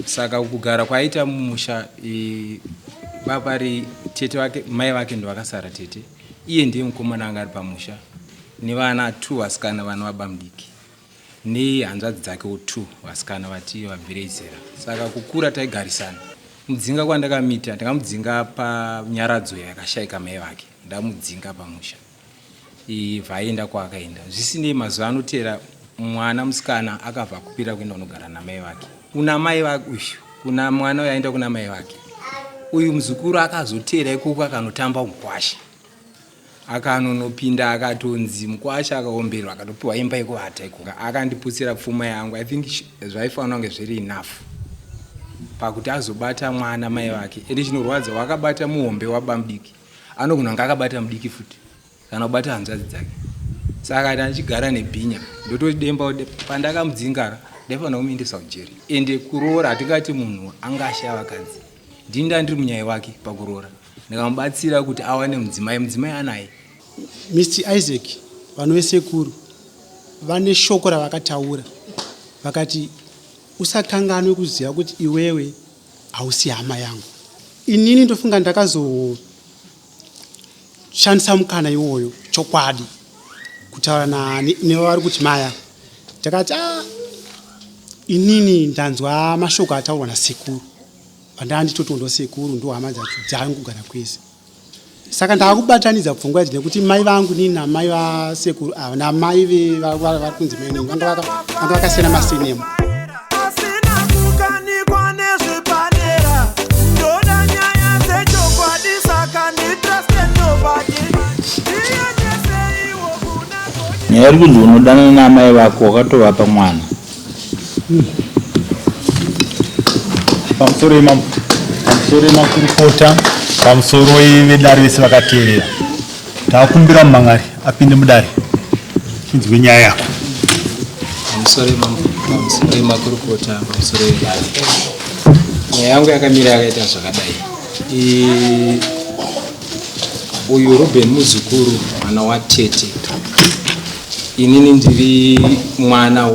Saka kugara kwaaita mumusha, baba tete vake, mai vake ndo vakasara tete. Iye ndiye mukomana anga ari pamusha nevana two vasikana, vana vabamudiki, nehanzvadzi dzakewo two vasikana vati vabvirei zera. Saka kukura taigarisana. Mudzinga kwandakamita, ndakamudzinga panyaradzo yakashaika mai vake. Ndamudzinga pamusha, vaenda kwaakaenda. Zvisinei, mazuva anotera mwana musikana akabva kupira kuenda kunogara namai vake, kuna mai vake uyu, kuna mwana uyu aenda kuna mai vake. Uyu muzukuru akazotera ikoko, akanotamba mukwasha, akanonopinda, akatonzi mukwasha, akaomberwa, akatopiwa imba yekuvata ikoko. Akandiputsira pfuma yangu. I think zvaifanira kunge zviri enough pakuti azobata mwana mai vake. Ende chinorwadza, wakabata muhombe wabamudiki, anogona kunge akabata mudiki futi kana kubata hanzvadzi dzake. Saka ati andichigara nebhinya, ndotodemba. Pandakamudzinga, ndaifanira kumuendesa kujeri. Ende kuroora, hatingati munhu anga ashaya vakadzi. Ndini ndandiri munyai wake pakuroora, ndikamubatsira kuti awane mudzimai. Mudzimai anaye. Mr Isaac vanove sekuru vane shoko ravakataura, vakati, "Usakanganwe kuziva kuti iwewe hausi hama yangu." Inini ndofunga ndakazoshandisa mukana iwoyo chokwadi kutaura nevari kuti maya. Ndakati, "A, inini ndanzwa mashoko ataurwa nasekuru." Vandaa nditoti ndo sekuru, ndo hama dzacho dzangu kugara kwese. Saka ndaakubatanidza pfungwa idzi nekuti mai vangu nini namai vasekuru ava namai vari kunzi mai nini vanga vakasiyana masenemo. Asina kukanikwa nezvepadera, ndoda nyaya dzechokwadi, saka nditrust nobody. Ndiendeseiwo kuna Nyaya iri kunzi unodanana naamai vako, wakatovapa mwana. Pamusoro yemakurukota, pamusoro vedare vese vakateerera, takumbira mumang'ari apinde mudare tinzwe nyaya yako. Pamusoro yemakurukota, pamusoro yedare, nyaya yangu yakamira yakaita zvakadai. Uyu Ruben muzukuru, mwana watete. Inini ndiri mwana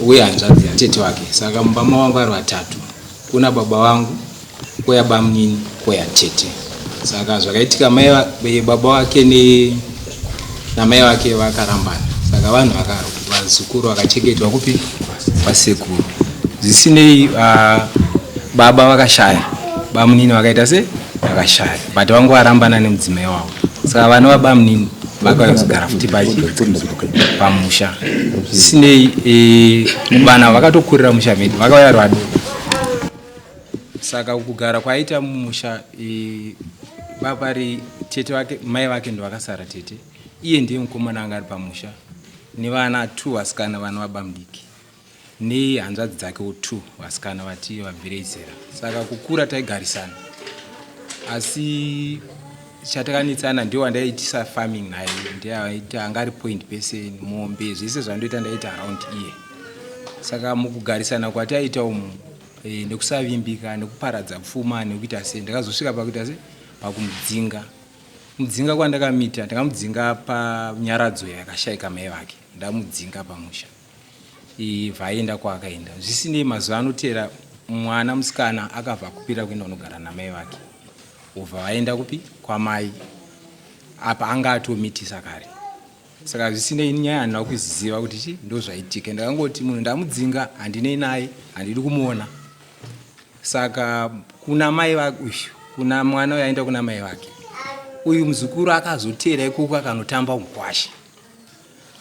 wehanzvadzi yatete wake. Saka mumba mavangu vari vatatu: kuna baba vangu, kwoya bamunini, kwoya tete. Saka zvakaitika, baba vake namai vake vakarambana. Saka vanhu vazukuru vakachengetwa kupi? Kwasekuru. Zvisinei, baba vakashaya, bamunini vakaita se vakashaya, but vangu varambana nemudzimai wavo. Saka vana vabamunini vakauya kuzogara futi pachi pamusha. Zvisinei, vana vakatokurira musha medu, vakauya vari vadoko. Saka kugara kwaaita mumusha, baba tete vake, mai vake ndo vakasara tete. Iye ndiye mukomana anga ari pamusha nevana two vasikana, vana vabamudiki, nehanzvadzi dzakewo two vasikana vati vabvirei zera. Saka kukura taigarisana, asi chatakanetsana ndiwo wandaiitisa farming naye. Ndiye aita anga ari point person, mombe, zvese zvandoita ndaita around iye. Saka mukugarisana kwataiita umu, nekusavimbika, nekuparadza pfuma, nekuita sei, ndakazosvika pakuita se pakumudzinga. Mudzinga kwandakamita, ndakamudzinga panyaradzo yakashaika mai vake. Ndamudzinga pamusha, vaenda kwaakaenda. Zvisinei, mazuva anotera mwana musikana akabva kupira kuenda kunogara namai vake, ubva vaenda kupi? Kwamai. Apa anga atomitisa kare. Saka zvisinei, nyaya handina kuziva kuti chi ndo zvaitika. Ndakangoti munhu ndamudzinga, handinei naye, handidi kumuona. Saka kuna mai vake uyu, kuna mwana uyu aenda kuna mai vake. Uyu muzukuru akazotera ikoko, akanotamba mukwasha,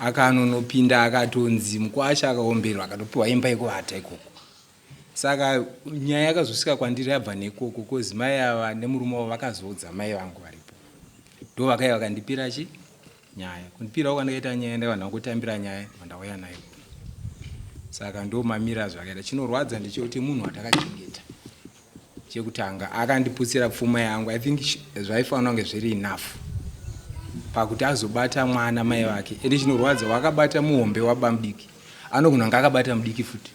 akanonopinda, akatonzi mukwasha, akaomberwa, akatopiwa imba yekuvata ikoko. Saka nyaya yakazosvika kwandiri yabva nekoko, 'cause mai ava nemurume wavo vakazoudza mai vangu varipo, ndo vakaiva vakandipira chi nyaya. Kundipirawo kwandakaita nyaya, ndakava kutambira nyaya, ndauya nayo. Saka ndo mamira zvakaita. Chinorwadza ndechekuti munhu watakachengeta, chekutanga akandiputsira pfuma yangu. I think zvaifanira kunge zviri enough pakuti azobata mwana mai vake. Ende chinorwadza, wakabata muhombe wabamudiki, anogona kunge akabata mudiki futi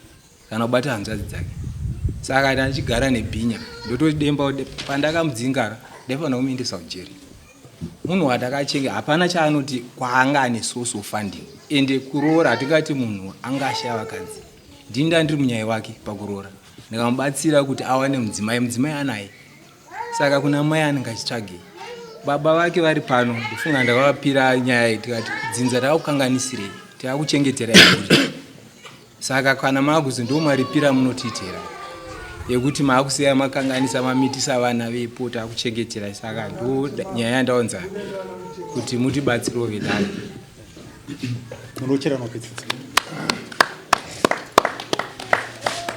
kana kubata hanzvadzi dzake. Saka ati andichigara nebhinya, ndotodemba. Pandakamudzinga, ndaifanira kumuendesa kujeri. Munhu watakachenge, hapana chaanoti kwaanga ane source of funding. Ende kuroora, hatingati munhu anga ashaya vakadzi. Ndini ndandiri munyai wake pakuroora. Ndikamubatsira kuti awane mudzimai, mudzimai anaye. Saka kuna mai anenge achitsvagei? Baba vake vari pano, ndofunga ndakavapira nyaya iyi tikati dzinza takakukanganisirei, takakuchengeterai mhuri. Saka kana maakuzi ndomaripira munotiitira yekuti maakusiya makanganisa mamitisa vana vepo takuchengeterai, saka ndo nyaya yandaunza kuti mutibatsirewo vedare. Unochera unopedzisa.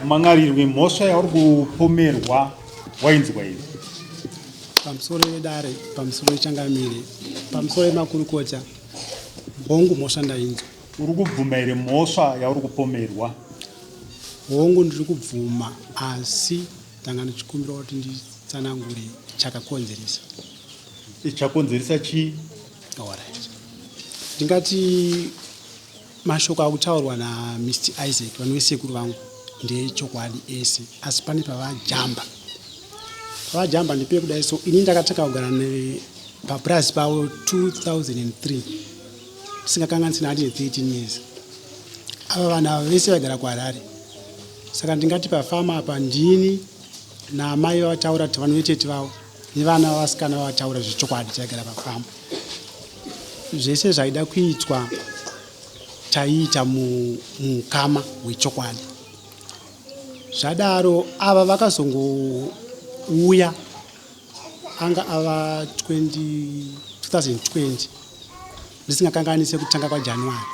Mangarirwe mhosva yauri kupomerwa wainzwa here? Pamusoro vedare, pamusoro yechangamire, pamusoro yemakurukota, hongu mhosva ndainzwa. Uri kubvuma here mhosva yauri kupomerwa? Hongu ndiri kubvuma asi ndanga ndichikumbira kuti nditsanangure chakakonzeresa. Chakonzeresa chii? Alright. Ndingati mashoko akutaurwa naMr Isaac vanove sekuru vangu ndeechokwadi ese asi pane pavajamba. Pavajamba ndipei kudai so ini ndakatanga kugara papurazi pavo 2003 ndisingakanganisi ndandine 13 years. Ava vanhu ava vese vaigara kuHarare. Saka ndingati pafama apa ndini naamai vavataura kuti vanove tete vavo nevana vavasikana vavataura zvechokwadi taigara pafama. Zvese zvaida kuitwa taiita muukama hwechokwadi. Zvadaro ava vakazongouya anga ava 20, 2020 ndisingakanganise kutanga kwaJanuary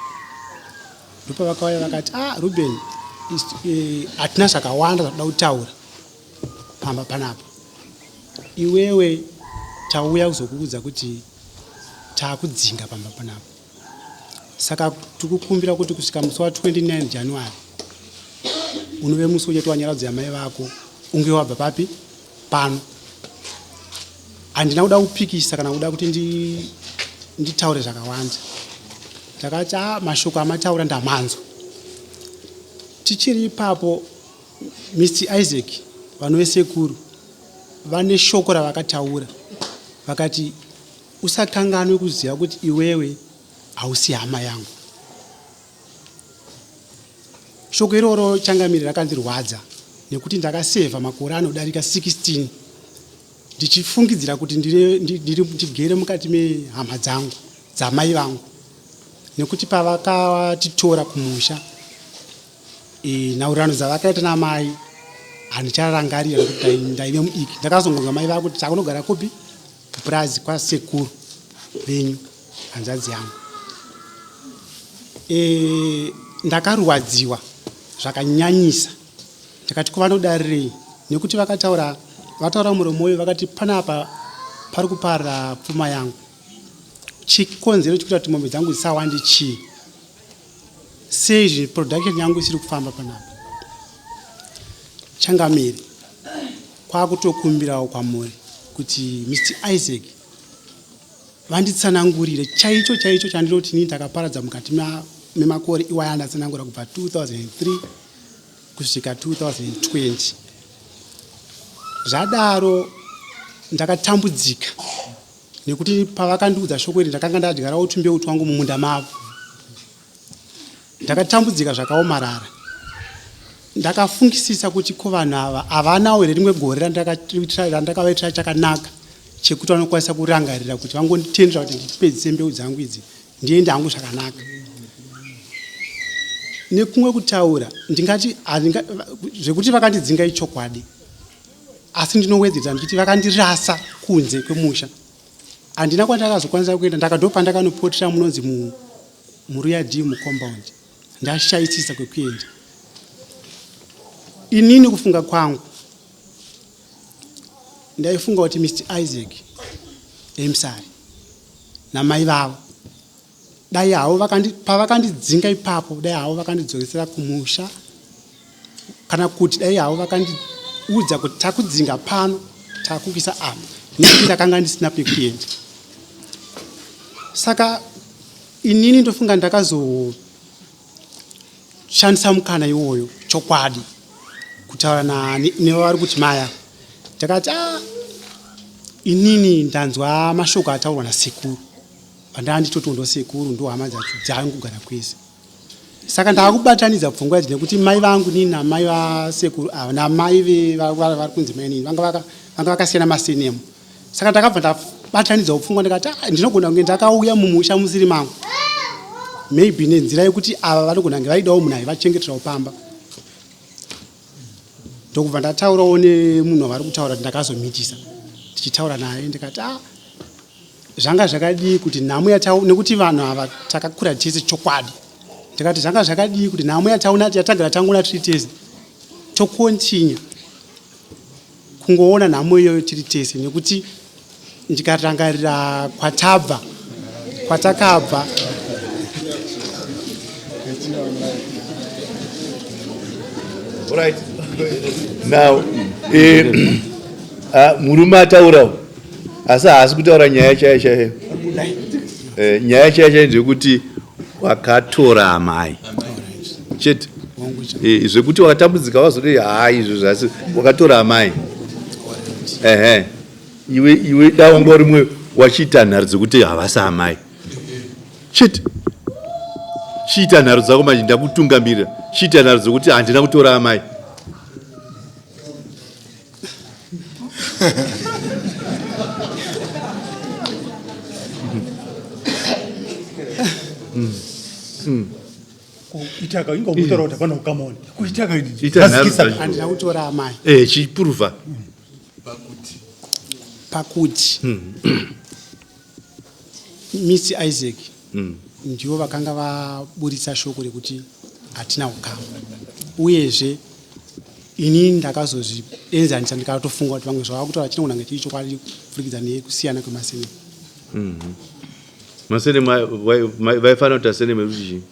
ndopavakauya vakati ah Ruben hatina zvakawanda zvatoda kutaura pamba panapa iwewe tauya kuzokuudza kuti taakudzinga pamba panapa saka tikukumbira kuti kusvika musi wa 29 January unove musi uchaitwa nyaradzo yamai vako unge wabva papi pano. Handina kuda kupikisa kana kuda kuti nditaure zvakawanda. Ndakati ah, mashoko amataura ndamanzwa. Tichiri ipapo Mr Isaac vanove sekuru vane shoko ravakataura vakati usakanganwe kuziva kuti iwewe hausi hama yangu. Shoko iroro changamire rakandirwadza nekuti ndakasevha makore anodarika 16 ndichifungidzira kuti ndigere mukati mehama dzangu dzamai vangu nekuti pavakatitora kumusha e, nhaurirano dzavakaita namai handicharangarira nekuti ndaive mudiki. Ndakazongonzwa mai vakuti takunogara kupi kupurazi kwasekuru venyu hanzvadzi yangu. E, ndakarwadziwa zvakanyanyisa ndikati ko vanodarirei nekuti vakataura vataura muromo uyu vakati panapa pari kuparira pfuma yangu chikonzero chekuita kuti mombe dzangu dzisawande chii sei production yangu isiri kufamba panapa changamire kwakutokumbirawo kwamuri kuti Mr Isaac vanditsanangurire chaicho chaicho chandinoti ini ndakaparadza mukati memakore iwaya andatsanangura kubva 2003 kusvika 2020 zvadaro ndakatambudzika nekuti pavakandiudza shoko iri ndakanga ndadyarawo tumbeu twangu mumunda mavo ndakatambudzika zvakaomarara ndakafungisisa kuti ko vanhu ava havanawo here rimwe gore randakavaitira chakanaka chekuti vanokwanisa kurangarira kuti vangonditendera kuti ndipedzise mbeu dzangu idzi ndiende hangu zvakanaka nekumwe kutaura ndingati zvekuti vakandidzinga ichokwadi asi ndinowedzera ndichiti vakandirasa kunze kwemusha handina kwandakazokwanisa kuenda ndakadopandakanopotrera munonzi muruya d mucompound ndashaisisa kwekuenda inini kufunga kwangu ndaifunga kuti Mr Isaac Emsari namai vavo dai havo pavakandidzinga ipapo dai havo vakandidzokesera kumusha kana kuti dai havo vakandiudza kuti takudzinga pano takukisa apa nekuti ndakanga ndisina pekuenda saka inini ndofunga ndakazoshandisa mukana iwoyo chokwadi kutaura nevari kuti maya ndakati a ah, inini ndanzwa mashoko ataurwa nasekuru vandanditoti ndo sekuru ndo hama dzacho dzangu kugara kwese. Saka ndaakubatanidza pfungwa idzi nekuti mai vangu nini namai vasekuru ava namai vari kunzi mai nini vanga vakasiyana masenemu. Saka ndakabva ndabatanidzawo pfungwa ndikati ah, ndinogona kunge ndakauya mumusha musiri mangu maybe nenzira yekuti ava vanogona kunge vaidawo munhu aivachengeterawo pamba. Ndokubva ndataurawo nemunhu wavari kutaura kuti ndakazomitisa tichitaura naye ndikati ah, zvanga zvakadii kuti nhamo yatau nekuti vanhu ava takakura tese chokwadi ndikati zvanga zvakadii kuti nhamo yatauna yatagara tangona tiri tese tokontinya kungoona nhamo iyoyo tiri tese nekuti ndikarangarira kwatabva kwatakabva Right. Now, eh, ah, murume ataurawo asi haasi kutaura nyaya chaiyo chaiyo. Eh, nyaya chaiyo chaiyo ndeyekuti wakatora amai chete. Eh, zvekuti wakatambudzika wazodii haa izvo zvasi wakatora amai. Ehe. Iwe iwe da wanga uri wachiita nharo dzekuti havasi amai. Chete. Chiita nharo dzako manje ndakutungamirira. Chiita nharo dzekuti handina kutora amai. Kuitaka inga kutaura kuti hapana ukama wani. Kuitaka Ita nharo dzacho. Handina kutora amai. Eh, chiprova. Pakuti. Pakuti. Miss Isaac mm. ndivo vakanga vaburitsa shoko rekuti hatina ukama uyezve ini ndakazozvienzanisa ndikatofunga kuti vamwe zvava kutaura chinogona kunge chiri chokwadi kupfurikidza nekusiyana kwemasenemu mm -hmm. masenemu vaifanira kuti asenemu ekuti chii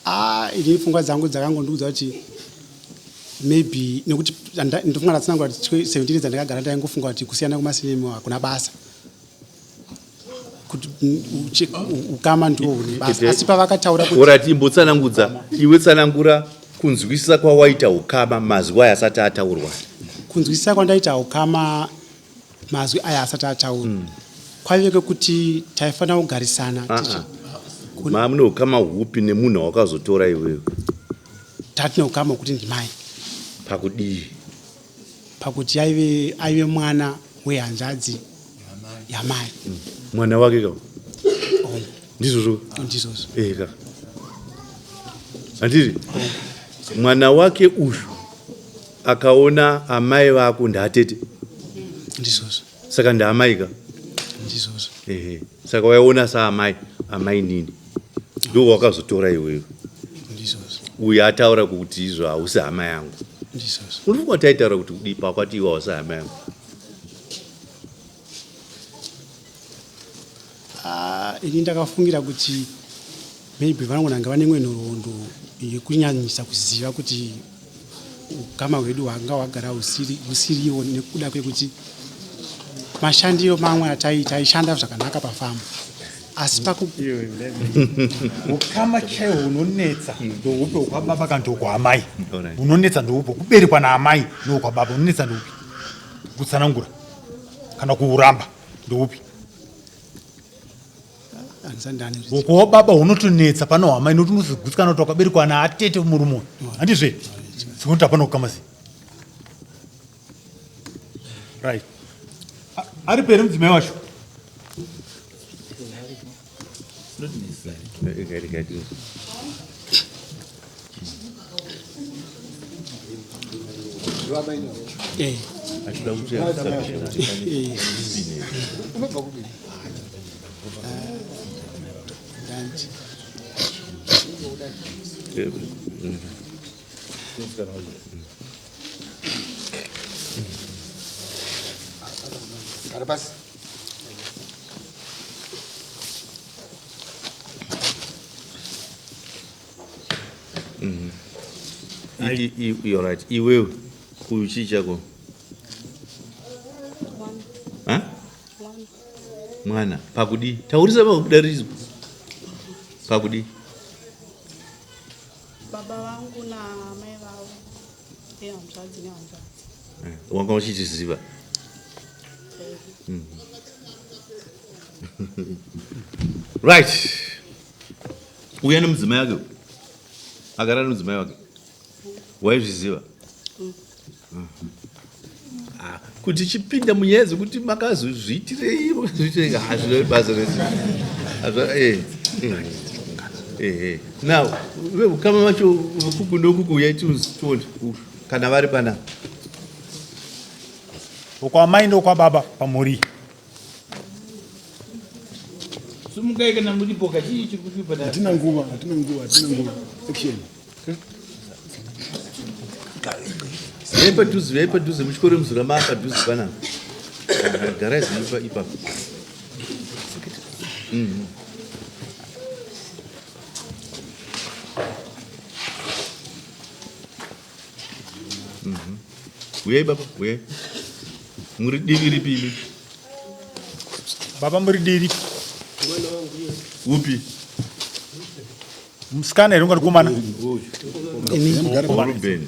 ah, ini pfungwa dzangu dzakangondiudza kuti maybe nekuti ndofunga ndatsanangura kuti 17 dzandakagara ndaingofunga kuti kusiyana kwemasenemu hakuna basa kuti ukama ndiwo hune basa asi pavakataura kuti Alright, imbotsanangudza iwe tsanangura kunzwisisa kwawaita ukama mazwi aya asati ataurwa kunzwisisa kwandaita ukama mazwi aya asati ataurwa mm. kwaive kwekuti taifanira kugarisana uh -uh. maa mune ukama hupi nemunhu wawakazotora iwewe tatine ukama hwekuti ndimai pakudii pakuti aive aive mwana wehanzvadzi yamai mm. mwana wake ka ndizvozvo ndizvozvo eh ka handiti mwana wake uyu akaona amai vako ndaatete ndizvozvo saka ndaamai ka ndizvozvo ehe saka waiona saamai amai nini ndo wakazotora iwewe ndizvozvo uyu ataura kuti izvo hausi hama yangu ndizvozvo unofunga kuti aitaura kuti kudii pakwati iwe hausi hama yangu ah, ini ndakafungira kuti maybe vanogona kunge vane imwe nhoroondo yekunyanyisa kuziva kuti ukama hwedu hwanga hwagara husiriwo nekuda kwekuti mashandiro mamwe ataiita aishanda zvakanaka pafamu asi paku ukama chaiwo hunonetsa ndoupi hwekwababa kana ndohwaamai hunonetsa ndoupi kuberekwa naamai ndohwakwababa hunonetsa ndoupi kutsanangura kana kuuramba ndoupi Ukuwo baba hunotonetsa pane hwamai nokuti unozogutsikana kuti wakaberekwa naatete murume uyu handizve sekuti hapana kukama sei right ari pere mudzimai wacho Eh. Gara pasi. Mm. You're right. Iwewe uyu chii chako? Ha? Mwana pakudii? Taurisa pakudaridzwa. Pakudii? Baba vangu naamai vavo nehanzvadzi nehanzvadzi. Eh, wanga uchichiziva? Eh. Mm. Right. Uya nemudzimai wake. Akarara nemudzimai wake. Waizviziva? Mm. Ah, kuti chipinda munyaya dzekuti makazozviitirei makazozviitirei hazvina basa rese. Hazva eh. Eh. Eh. eh. Now, vehukama vacho kuku nokuku uyai tione kana vari panapa. Ukwamai ndokwababa pamhuri. Sumukai kana muripo kachii chiri kushupa. Hatina nguva, hatina nguva, hatina nguva. Action. Vei padhuze, vei padhuze muchikoro muzura maa padhuze panapa. Garai zvenyu ipapo. Mhm. Mhm. Uyai baba, uyai. Muri divi ripi imi? Baba muri divi. Upi? Musikana here ungati komana? Ruben.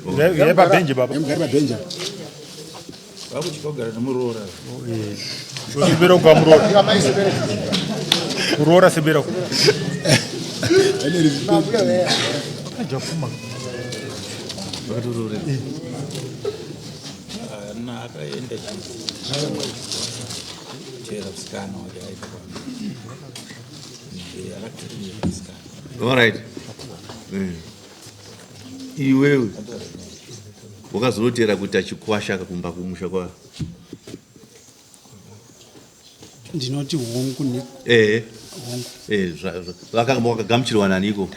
Uyai pabhenji baba. Mugari pabhenji. Vakuchika kugara nemuroora. Sebera kwa muroora. Kuroora sebera. Ajafuma. Ana akaenda chera musikana wake aita kwa. Akatirira musikana. All right. Iwewe wakazotera kuita chikwasha kumba kumusha kwa Ndinoti hongu ne ehe hongu. eh wakagamuchirwa naniko?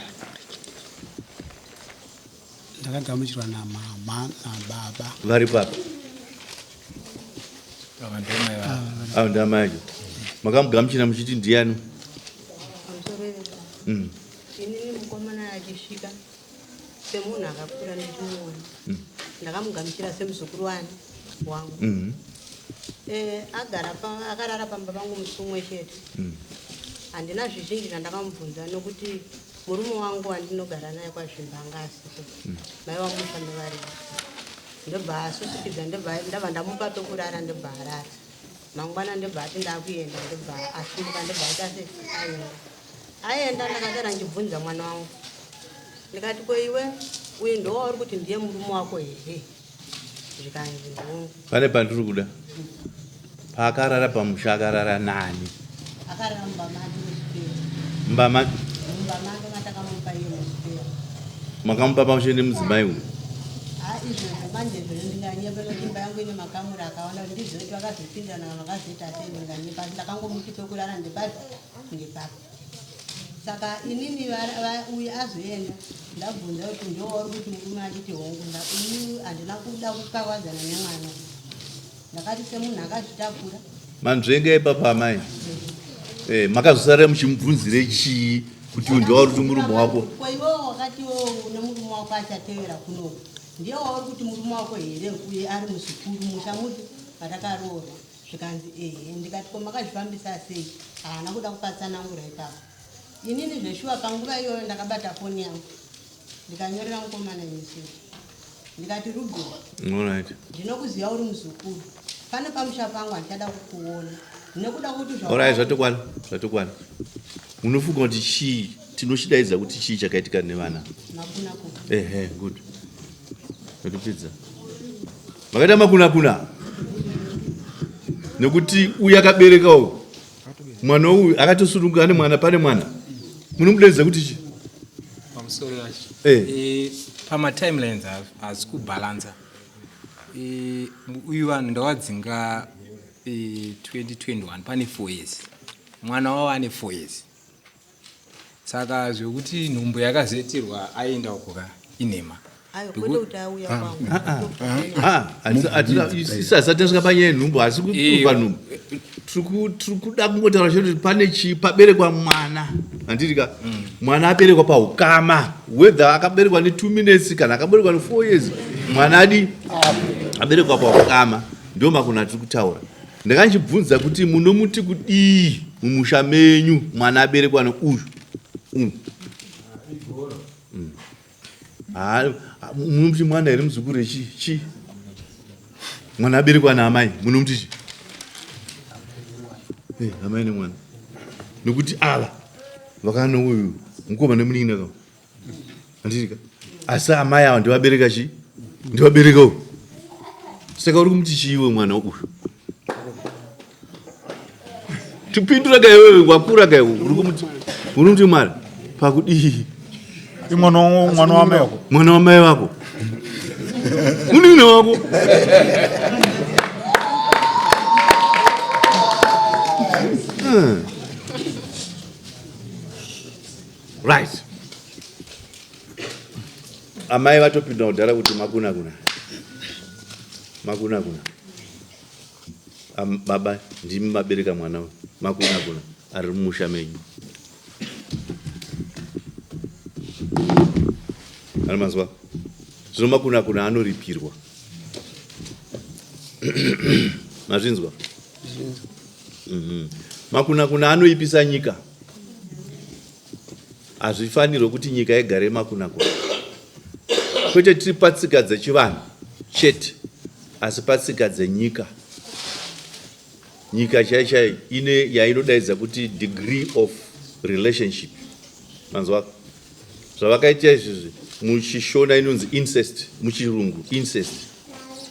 Ndakagamuchirwa namama nababa. Vari papi? Ava ndomai vavo. Avo ndamai acho. Makamugamuchira muchiti ndiani? Pamusoro Inini mukomana achisvika semunhu akakura ndichimuona. Ndakamugamuchira semuzukuru wani wangu. Eh, agara pa, akarara pamba pangu musi umwe chete. Handina zvizhinji zvandakamubvunza nokuti murume wangu wandinogara naye kwaZvimba anga asipo. Mai vaMusa ndovarimo. Ndobva asusikidza ndobva ndabva ndamupa pekurara ndobva arara. Mangwana ndobva ati ndakuenda ndobva asimuka ndobva aita se aenda. Aenda ndakasara ndichibvunza mwana wangu. Ndikati ko iwe uyu ndowauri kuti ndiye murume wako here? Zvikanzi hongu. Pane pandiri kuda. Paakarara pamusha akarara nani? Akarara mumba make musipera. Mumba make? Mumba make matakamupa iye musipera. Makamupa pamusha nemudzimai uyu? Ha izvozvo manje izvozvo ndinganyepa nekuti imba yangu ine makamuri akawanda kuti ndizive kuti vakazopindirana kana vakazoita sei ndinganyepa asi ndakangomuti pekurara ndepapi ndepapi. Saka inini uyu azoenda ndabvunza kuti ndowauri kuti murume achiti hongu uyu handina kuda kukawadzana nemwana. Ndakati semunhu akazvitakura. Manzvenga ipapa amai. Eh, makazosara muchimubvunzire chii kuti uyu ndowauri kuti murume wako? Ko iwewe wakati iwewe une murume wako achatevera kunoku. Ndiye wauri kuti murume wako here uye ari muzukuru musha mupi matakaroorwa? Zvikanzi ehe. Ndikati ko makazvifambisa sei? Haana kuda kupatsanangura ipapo. Inini zveshuwa panguva iyoyo ndakabata foni yangu ndikanyorera mukomana meseji ndikati Ruben Alright. ndinokuziva uri muzukuru pano pamusha pangu handichada kukuona nekuda kuti zva Alright, zvatokwana, zvatokwana. Munofunga kuti chii tinochidaidza kuti chii chakaitika nevana? Makuna kuna. Ehe, good. Ndatopedza. Makaita makuna kuna. Nekuti uyu akabereka uyu. Mwana uyu akatosununguka ane mwana pane mwana. Munomudaidza kuti chii? Pamusoro yacho. Eh. Eh, pama timelines haasi kubalansa. Eh, uyu vanhu ndawadzinga eh, 2021 pane 4 years. Mwana wavo ane 4 years. Saka zvekuti nhumbu yakazoitirwa aenda uko ka inhema. Ayo kwete kuti auya kwangu. Isu hasati tasvika panyaya yenhumbu asi kupa nhumbu. Tiri kuda kungotaura chete kuti pane chii paberekwa mwana handiti ka mwana aberekwa paukama whether akaberekwa ne 2 minutes kana akaberekwa ne 4 years mwana adi aberekwa paukama ndo makuna atiri kutaura. Ndakanchibvunza kuti munomuti kudii mumusha menyu mwana aberekwa neuyu uyu Haa, munomuti mwana here muzukuru chi chi mwana aberekwa naamai munomuti chi Eh, amai nemwana nokuti ava vakana uyu mukoma nemunin'ina ka handitika. Asi amai ava ndivabereka chii? Ndivabereka uyu. Saka uri kumuti chiiwe mwana uyu? Tipindura ka iwewe wakura ka iwe uri kumuti uri kumuti mwana pakudii? Mwana mwana wamai wako. Mwana wamai wako. Munin'ina wako. Right. Amai vatopinda kudhara kuti makuna kuna. Makuna kuna. Am, baba ndimi mabereka mwana uyu. Makuna kuna ari mumusha menyu. Ari manzwa? Zvino makuna kuna anoripirwa. Mazvinzwa? Makuna kuna anoipisa nyika. Hazvifanirwe kuti nyika igare makunakuna. Kwete tiri patsika dzechivanhu chete, asi patsika dzenyika. Nyika chaiyo chaiyo ine yainodaidza kuti degree of relationship. Manzwa? Zvavakaita izvizvi muchiShona inonzi incest, muchirungu incest.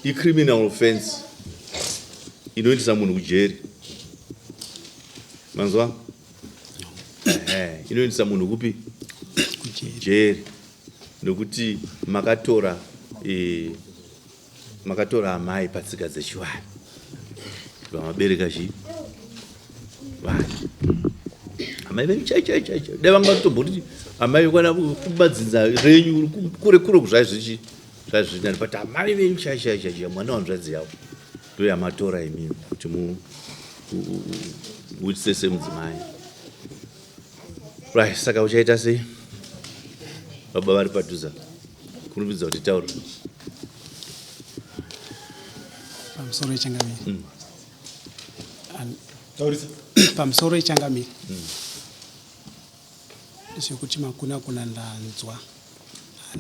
Icriminal offense inoendesa munhu kujeri. Manzwa? Ehe, inoendesa munhu kupi? Jeri. Nokuti makatora e, makatora amai patsika dzechivanhu vamabereka chii vanhu amai venyu chai chai chai chai dai vanga vatomboti amai vekwana kumadzinza renyu kure kure kuzvai zvichi zvai zvinani but amai venyu chai chai chai chai mwana wanzvadzi yavo ndoyamatora imimi kuti mu uitise semudzimai right saka uchaita sei baba vari padhuze kurumidza kuti taura pamusoro yechangamire mm. Pamusoro yechangamire mm. Zvekuti makuna kuna ndanzwa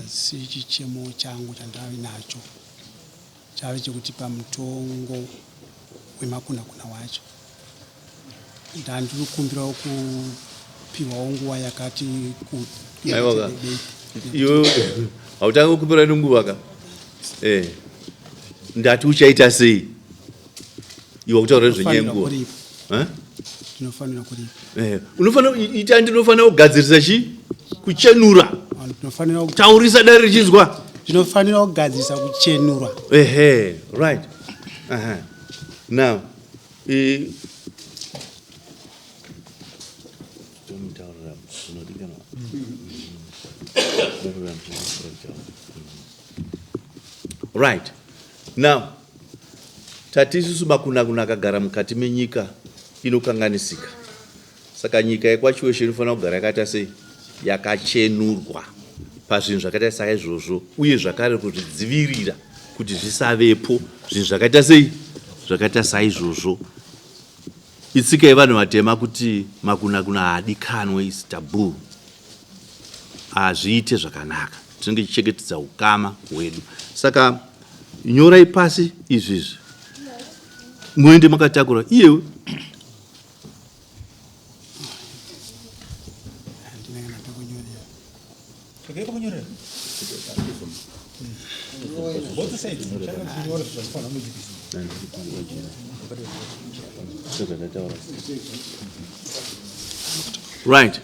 asi chichemo changu chandainacho Chave chekuti pamutongo wemakunakuna wacho ndandinokumbirawo kupihwawo nguva yakati Aiwa iwe hautangi kukumbira nenguva ka eh ndati uchaita sei iwe kutaura nezvenyaya yenguva Eh? Ndinofanira kuripa. Eh, unofanira ita ndinofanira kugadzirisa chi kuchenura. Ndinofanira taurisa dare richinzwa. Ndinofanira kugadzirisa kuchenura. Ehe, right. Aha. Now, eh Right. Now, Tati isusu makunakuna akagara mukati menyika inokanganisika. Saka nyika yekwaChiweshe inofanira kugara yakaita sei? Yakachenurwa pazvinhu zvakaita saizvozvo uye zvakare kuzvidzivirira kuti zvisavepo zvinhu zvakaita sei? Zvakaita saizvozvo. Itsika yevanhu vatema kuti makunakuna haadikanwe, is taboo. Hazviite zvakanaka. Tinenge tichichengetedza ukama hwedu. Saka nyorai pasi izvizvi muende makatakura iyewe Right.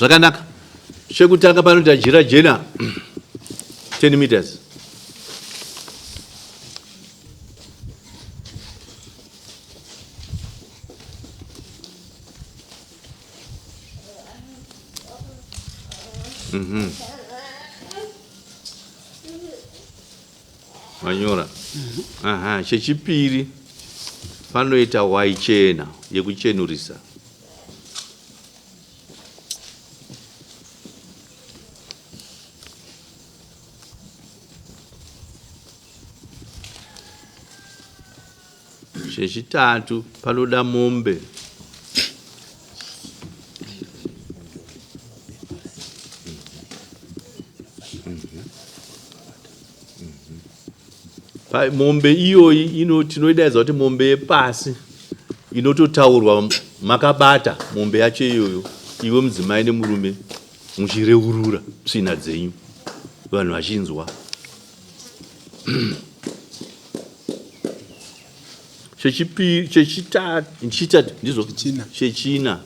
Zvakanaka. Chekutanga panoita jira jena 10 meters. Mhm. Manyora. Aha, chechipiri panoita hwai chena yekuchenurisa. Chechitatu panoda mombe. Mombe iyoyi ino tinoidaidza kuti mombe yepasi inototaurwa makabata mombe yacho iyoyo iwe mudzimai nemurume muchireurura tsvina dzenyu vanhu vachinzwa. Chechipiri, chechitatu, chitatu ndizvo Chechina. Chechina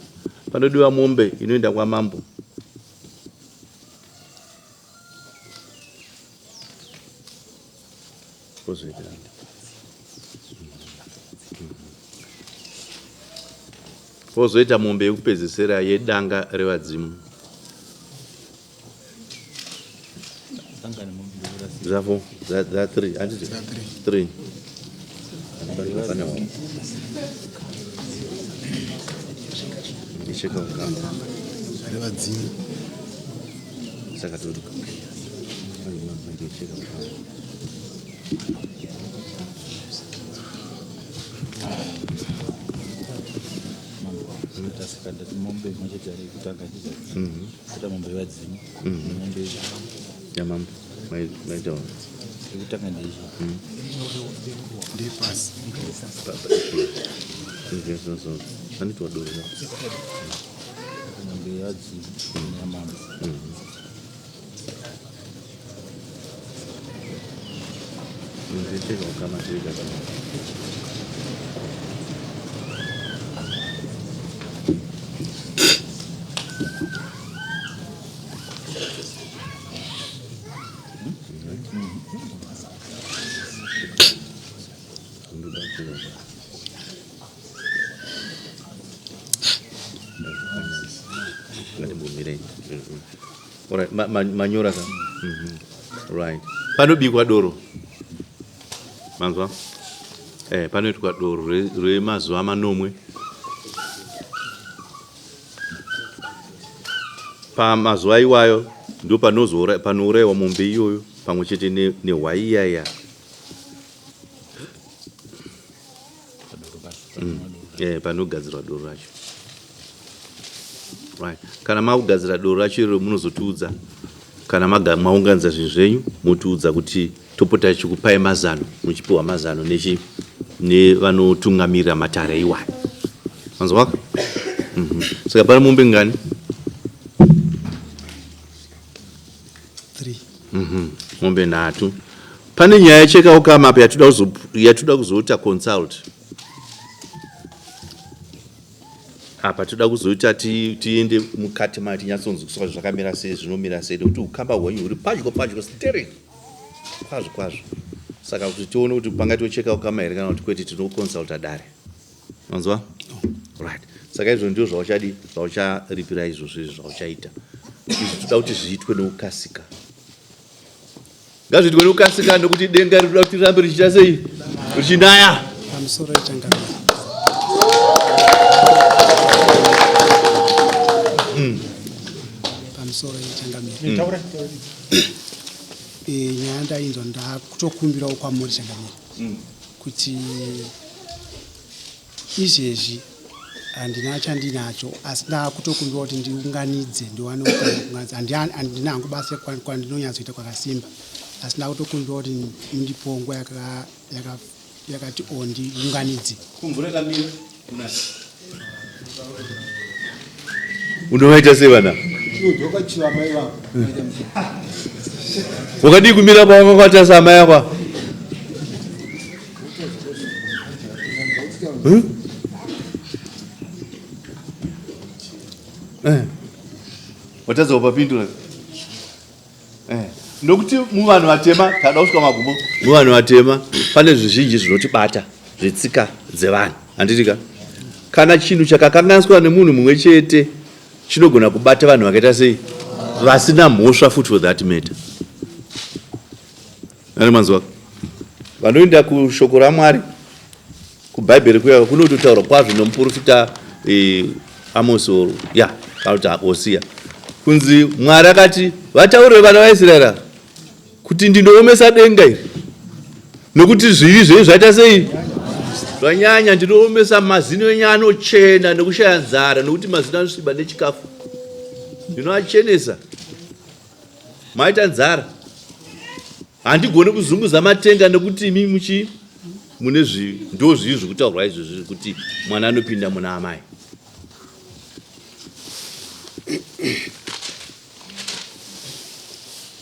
panodiwa mombe inoenda kwamambo. Pozoita pozoita mombe yekupedzesera yedanga revadzimu. Dzafo, dza 3, handiti? 3. Pane one. Icheka ukama. Revadzimu. Saka toti icheka ukama. Mombe imwe chete ari kutanga kuita mombe yevadzimu mombe Yamambo. Maita. Yekutanga ndeichi Ndepasi. Anitwa doro. Mombe yevadzimu neyamambo. Icheka ukama tega. Ngatimbomirei. Alright, manyora ka? Right. Panobikwa doro. Manzwa? Eh, panoitwa doro remazuva manomwe. Pamazuva iwayo ndo panourayiwa mombe iyoyo pamwe chete nehwai iyaya. Eh, panogadzirwa doro racho. Right. Kana makugadzira doro racho iro munozotiudza kana maunganidza zvinhu zvenyu motiudza kuti topota tichikupai mazano, muchipiwa mazano nevanotungamirira matare iwayo. Manzwa? Saka pane mombe ngani? 3. Mombe nhatu. Pane nyaya yecheka ukama apa yatoda kuzoita consult. Apa toda kuzoita tiende mukati mayo tinyatsonzwisisa kuti zvakamira sei, zvinomira sei, nekuti ukama hwenyu huri padyo padyo steering kwazvo kwazvo. Saka kuti tione kuti pangaitwe cheka ukama here kana kuti kwete, tinoconsulta dare. Manzwa? Right. Saka izvo ndizvo zvauchadi, zvaucharipira izvozvo izvi zvauchaita. Izvi toda kuti zviitwe nekukasika. Ngazviitwe nekukasika nekuti denga rinoda kuti rirambe richiita sei? Richinaya. Pamusoro yechangamire. Pamusoro yechangamire. Taura. Nyaya ndainzwa ndakutokumbirawo kwamuri changamire kuti izvezvi handina chandinacho, asi ndakutokumbira kuti ndiunganidze ndiwane kuunganidza. Handina hangu basa kwandinonyatsoita kwakasimba, asi ndakutokumbira kuti mundipewo nguva yakati o ndiunganidze. Kumvura kamira kunasi. Unovaita sei vana? Wakadii kumira pawakakwata samai akwa? Watadza kupapindura. Nokuti muvanhu vatema tada kusvika magumo. Muvanhu vatema pane zvizhinji zvinotibata zvetsika dzevanhu. Handiti ka? Kana chinhu chakakanganiswa nemunhu mumwe chete chinogona kubata vanhu vakaita sei? Vasina mhosva futi for that matter. Nani manzwa? Vanoenda kushoko raMwari kuBhaibheri kuya kunototaurwa kwazvo nomuprofita Amos or ya kana kuti Hosea kunzi Mwari akati vataurire vana vaIsraeri kuti ndinoomesa denga iri nokuti zvivi zvenyu zvaita sei? Zvanyanya ndinoomesa mazino enyu anochena nekushaya nzara nekuti mazino anosviba nechikafu. Ndinoachenesa. Maita nzara. Handigoni kuzunguza matenga nekuti imi muchi mune zvivi. Ndo zvivi zvekutaurwa izvozvi kuti mwana anopinda muna amai.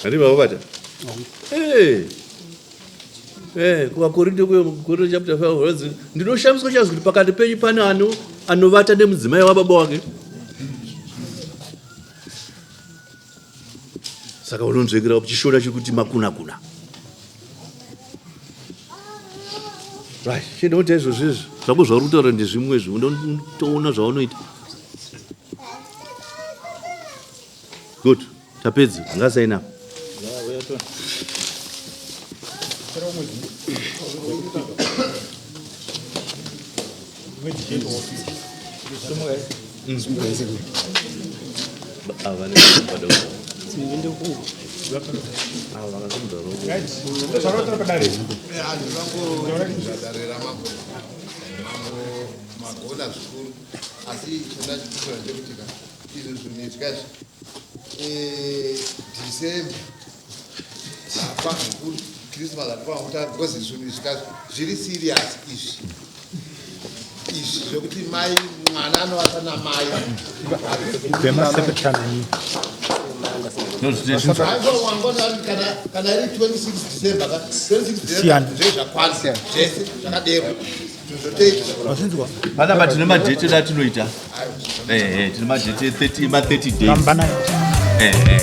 Handi mavabata? Eh. Eh, kuvaKorinto kuyo chapter 5 verse ndinoshamiswa chaizvo kuti pakati penyu pane ano anovata nemudzimai wababa wake. Saka unonzvekera chishona chiri kuti makuna kuna. Right, chinoita izvozvo izvi. Zvako zvauri kutaura ndezvimwe izvi, unotoona zvaunoita. Good. Tapedza. Ngasaina. Magona zvikuru asi chandachikutora ndechekuti ka izvi zvinoitika izvi eh, December hapana Christmas hapana kutanga because zvinhu izvi ka zviri serious izvi izvi zvekuti mai mwana anovata namai kana iri 26 December ka 26 December zvezvakwana zvese zvakadero. Panapa tine madheti edu atinoita. Ehe, tine madheti 30 ma 30 days. Ehe.